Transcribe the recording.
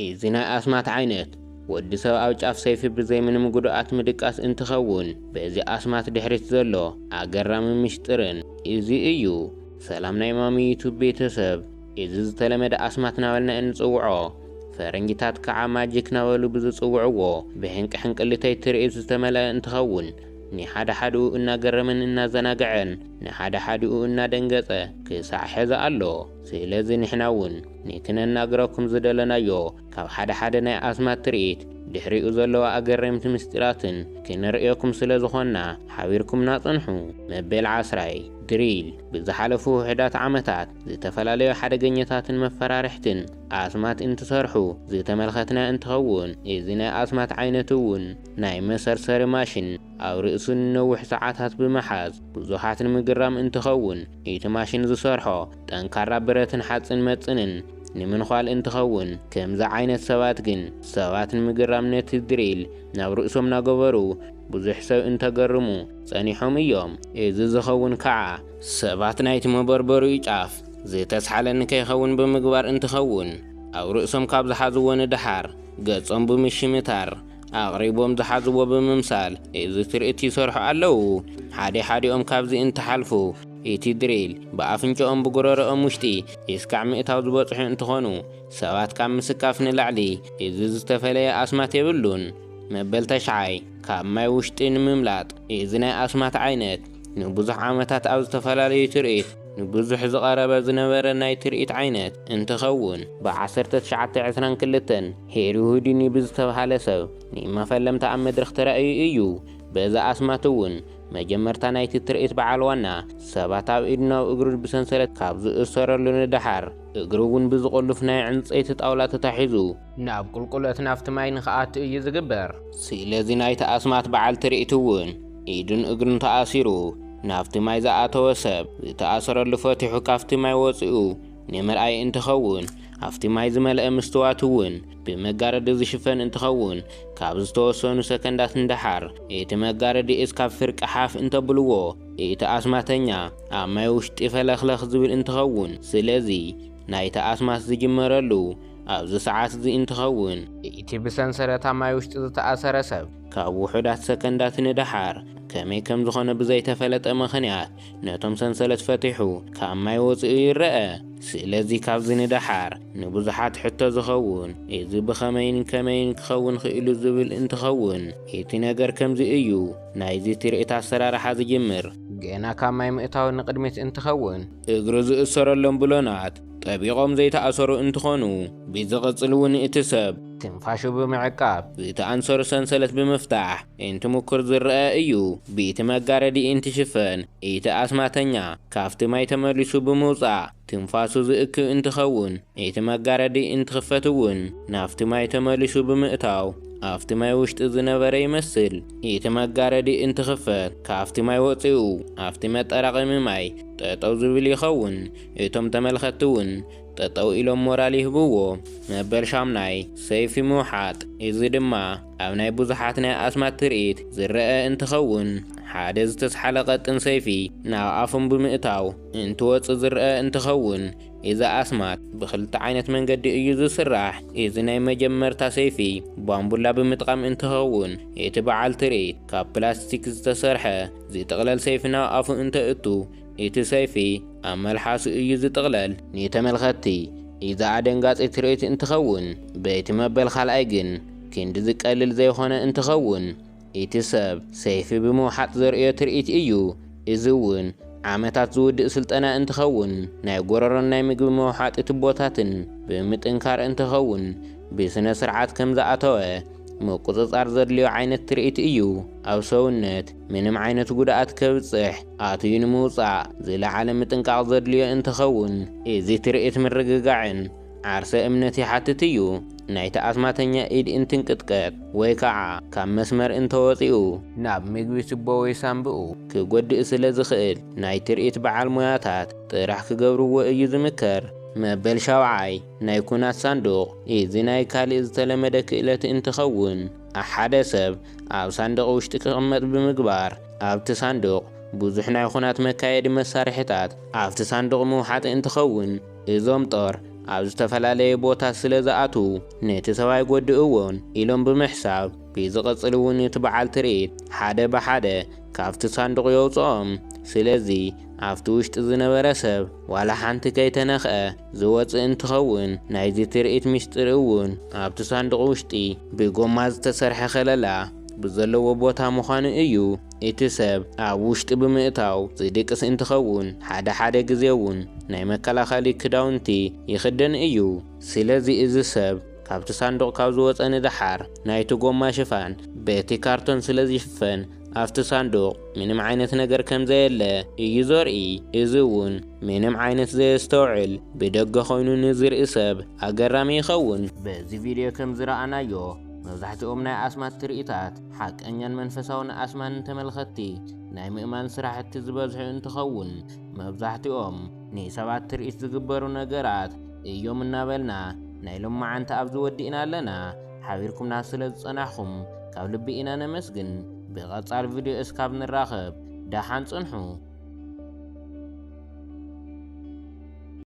እዚ ናይ ኣስማት ዓይነት፣ ወዲ ሰብ ኣብ ጫፍ ሰይፊ ብዘይ ምንም ጉድኣት ምድቃስ እንትኸውን፣ በዚ ኣስማት ድሕሪት ዘሎ ኣገራሚ ምሽጥርን እዚ እዩ። ሰላም ናይ ማሚ ዩቱብ ቤተሰብ፣ እዚ ዝተለመደ ኣስማት ናበልና እንጽውዖ፣ ፈረንጅታት ከዓ ማጂክ ናበሉ ብዝጽውዕዎ፣ ብሕንቅሕንቅሊተይ ትርኢት ዝተመልአ እንትኸውን፣ ንሓደ ሓድኡ እናገረመን እናዘናግዐን፣ ንሓደ ሓድኡ እናደንገጸ ክሳዕ ሕዚ ኣሎ። ስለዚ ንሕና እውን ንክነናግረኩም ዝደለናዮ፣ ካብ ሓደ ሓደ ናይ ኣስማት ትርኢት ድሕሪኡ ዘለዋ ኣገረምቲ ምስጢራትን ክነርእየኩም ስለ ዝኾንና፣ ሓቢርኩምና ጽንሑ። መበል ዓስራይ፣ ድሪል። ብዝሓለፉ ውሑዳት ዓመታት ዝተፈላለዩ ሓደገኛታትን መፈራርሕትን ኣስማት እንትሰርሑ ዝተመልከትና እንትኸውን፣ እዚ ናይ ኣስማት ዓይነት እውን ናይ መሰርሰሪ ማሽን ኣብ ርእሱ ንነዊሕ ሰዓታት ብምሓዝ ብዙሓት ንምግራም እንትኸውን፣ እቲ ማሽን ዝሰርሖ ጠንካራ ብረትን ሓፂን መፅንን ንምንዃል እንትኸውን፣ ከምዚ ዓይነት ሰባት ግን ሰባት ንምግራም ነቲ ድሪል ናብ ርእሶም እናገበሩ ብዙሕ ሰብ እንተገርሙ ጸኒሖም እዮም። እዚ ዝኸውን ከዓ ሰባት ናይቲ መበርበሪኡ ጫፍ ዝተስሓለ ንከይኸውን ብምግባር እንትኸውን፣ ኣብ ርእሶም ካብ ዝሓዝዎ ንደሓር ገጾም ብምሽምታር ኣቕሪቦም ዝሓዝዎ ብምምሳል እዚ ትርኢት ይሰርሑ ኣለዉ። ሓደ ሓዲኦም ካብዚ እንትሓልፉ እቲ ድሪል ብኣፍንጭኦም ብጉረሮኦም ውሽጢ እስካዕ ምእታው ዝበጽሑ እንትኾኑ፣ ሰባት ካብ ምስካፍ ንላዕሊ እዚ ዝተፈለየ ኣስማት የብሉን። መበል ተሽዓይ፣ ካብ ማይ ውሽጢ ንምምላጥ። እዚ ናይ ኣስማት ዓይነት ንብዙሕ ዓመታት ኣብ ዝተፈላለዩ ትርኢት ንብዙሕ ዝቐረበ ዝነበረ ናይ ትርኢት ዓይነት እንትኸውን፣ ብ ዓሰርተ ትሽዓተ ዕስራን ክልተን ሄሪ ሁዲኒ ብዝተባሃለ ሰብ ንመፈለምታ ኣብ መድረኽ ተራእዩ እዩ። በዚ ኣስማት እውን መጀመርታ ናይቲ ትርኢት በዓል ዋና ሰባት ኣብ ኢድን ኣብ እግሩን ብሰንሰለት ካብ ዝእሰረሉ ንደሓር፣ እግሩ እውን ብዝቑልፍ ናይ ዕንጸይቲ ጣውላ ተታሒዙ ናብ ቁልቁለት ናብቲ ማይ ንኽኣቱ እዩ ዝግበር። ስለዚ ናይቲ ኣስማት በዓል ትርኢት እውን ኢዱን እግሩን ተኣሲሩ ናብቲ ማይ ዝኣተወ ሰብ ዝተኣሰረሉ ፈቲሑ ካብቲ ማይ ወጺኡ ንምርኣይ እንትኸውን፣ ኣብቲ ማይ ዝመልአ ምስትዋት እውን ብመጋረዲ ዝሽፈን እንትኸውን፣ ካብ ዝተወሰኑ ሰከንዳት ንደሓር እቲ መጋረዲ እስካብ ፍርቂ ሓፍ እንተብልዎ፣ እቲ ኣስማተኛ ኣብ ማይ ውሽጢ ፈለኽለኽ ዝብል እንትኸውን፣ ስለዚ ናይቲ ኣስማት ዝጅመረሉ ኣብዚ ሰዓት እዚ እንትኸውን፣ እቲ ብሰንሰለት ኣብ ማይ ውሽጢ ዝተኣሰረ ሰብ ካብ ውሑዳት ሰከንዳት ንደሓር ከመይ ከም ዝኾነ ብዘይተፈለጠ ምኽንያት ነቶም ሰንሰለት ፈቲሑ ካብ ማይ ወፂኡ ይረአ። ስለዚ ካብዚ ንደሓር ንብዙሓት ሕቶ ዝኸውን፣ እዚ ብኸመይን ከመይን ክኸውን ክኢሉ ዝብል እንትኸውን፣ እቲ ነገር ከምዚ እዩ። ናይዚ ትርኢት ኣሰራርሓ ዝጅምር ገና ካብ ማይ ምእታው ንቕድሚት እንትኸውን፣ እግሩ ዝእሰረሎም ብሎናት ጠቢቖም ዘይተኣሰሩ እንትኾኑ፣ ብዝቕጽል እውን እቲ ሰብ ትንፋሹ ብምዕቃብ ዝተኣንሰሩ ሰንሰለት ብምፍታሕ እንትምኩር ዝረአ እዩ። ብእቲ መጋረዲ እንትሽፈን፣ እቲ ኣስማተኛ ካብቲ ማይ ተመሊሱ ብምውጻእ ትንፋሱ ዝእክብ እንትኸውን፣ እቲ መጋረዲ እንትኽፈት እውን ናብቲ ማይ ተመሊሱ ብምእታው ኣብቲ ማይ ውሽጢ ዝነበረ ይመስል። እቲ መጋረዲ እንትኽፈት ካብቲ ማይ ወፂኡ ኣብቲ መጠራቐሚ ማይ ጠጠው ዝብል ይኸውን። እቶም ተመልኸትቲ እውን ጠጠው ኢሎም ሞራል ይህብዎ። መበል ሻምናይ፣ ሰይፊ ምውሓጥ። እዚ ድማ ኣብ ናይ ብዙሓት ናይ ኣስማት ትርኢት ዝረአ እንትኸውን፣ ሓደ ዝተስሓለ ቀጢን ሰይፊ ናብ ኣፎም ብምእታው እንትወጽእ ዝረአ እንትኸውን፣ እዚ ኣስማት ብኽልተ ዓይነት መንገዲ እዩ ዝስራሕ። እዚ ናይ መጀመርታ ሰይፊ ባምቡላ ብምጥቃም እንትኸውን፣ እቲ በዓል ትርኢት ካብ ፕላስቲክ ዝተሰርሐ ዝጥቕለል ሰይፊ ናብ ኣፉ እንተእቱ፣ እቲ ሰይፊ ኣብ መልሓሱ እዩ ዝጥቕለል። ንተመልኸትቲ እዚ ኣደንጋጺ ትርኢት እንትኸውን፣ በቲ መበል ካልኣይ ግን ክንዲ ዝቀልል ዘይኾነ እንትኸውን፣ እቲ ሰብ ሰይፊ ብምውሓጥ ዘርእዮ ትርኢት እዩ። እዚ እውን ዓመታት ዝውድእ ስልጠና እንትኸውን፣ ናይ ጎረሮን ናይ ምግቢ መውሓጢ ቱቦታትን ብምጥንካር እንትኸውን፣ ብስነ ስርዓት ከም ዝኣተወ ምቁጽጻር ዘድልዮ ዓይነት ትርኢት እዩ። ኣብ ሰውነት ምንም ዓይነት ጉድኣት ከብጽሕ ኣትዩ ንምውጻእ ዝለዓለ ምጥንቃቕ ዘድልዮ እንትኸውን፣ እዚ ትርኢት ምርግጋዕን ዓርሰ እምነት ይሓትት እዩ። ናይቲ ኣስማተኛ ኢድ እንትንቅጥቀጥ ወይ ከዓ ካብ መስመር እንተወፂኡ፣ ናብ ምግቢ ቱቦ ወይ ሳንብኡ ክጎድእ ስለ ዝኽእል፣ ናይ ትርኢት በዓል ሞያታት ጥራሕ ክገብርዎ እዩ ዝምከር። መበል ሻውዓይ፣ ናይ ኩናት ሳንዱቕ። እዚ ናይ ካልእ ዝተለመደ ክእለት እንትኸውን፣ ሓደ ሰብ ኣብ ሳንዱቕ ውሽጢ ክቕመጥ ብምግባር፣ ኣብቲ ሳንዱቕ ብዙሕ ናይ ኩናት መካየዲ መሳርሒታት ኣብቲ ሳንዱቕ ምውሓጥ እንትኸውን፣ እዞም ጦር ኣብ ዝተፈላለየ ቦታ ስለ ዝኣትዉ፣ ነቲ ሰብ ኣይጎድእዎን ኢሎም ብምሕሳብ፣ ብዝቕጽል እውን እቲ በዓል ትርኢት ሓደ ብሓደ ካብቲ ሳንዱቕ የውጽኦም። ስለዚ ኣብቲ ውሽጢ ዝነበረ ሰብ ዋላ ሓንቲ ከይተነኽአ ዝወጽእ እንትኸውን፣ ናይዚ ትርኢት ምስጢር እውን ኣብቲ ሳንዱቕ ውሽጢ ብጎማ ዝተሰርሐ ከለላ ብዘለዎ ቦታ ምዃኑ እዩ። እቲ ሰብ ኣብ ውሽጢ ብምእታው ዝድቅስ እንትኸውን፣ ሓደ ሓደ ግዜ እውን ናይ መከላኸሊ ክዳውንቲ ይኽደን እዩ። ስለዚ እዚ ሰብ ካብቲ ሳንዱቕ ካብ ዝወጸ ንደሓር፣ ናይቲ ጎማ ሽፋን በቲ ካርቶን ስለ ዝሽፈን፣ ኣብቲ ሳንዱቕ ምንም ዓይነት ነገር ከም ዘየለ እዩ ዘርኢ። እዚ እውን ምንም ዓይነት ዘየስተውዕል ብደገ ኮይኑ ንዝርኢ ሰብ ኣገራሚ ይኸውን። በዚ ቪድዮ ከም ዝረኣናዮ፣ መብዛሕትኦም ናይ ኣስማት ትርኢታት ሓቀኛን መንፈሳውን ኣስማንን ተመልኸትቲ ናይ ምእማን ስራሕቲ ዝበዝሑ እንትኸውን፣ መብዛሕትኦም ንሰባት ትርኢት ዝግበሩ ነገራት እዮም እናበልና ናይ ሎማዓንቲ ኣብዚ ወዲእና ኣለና። ሓቢርኩምና ስለ ዝጸናሕኩም ካብ ልቢ ኢና ነመስግን። ብቐጻል ቪድዮ እስካብ ንራኸብ ደሓን ጽንሑ።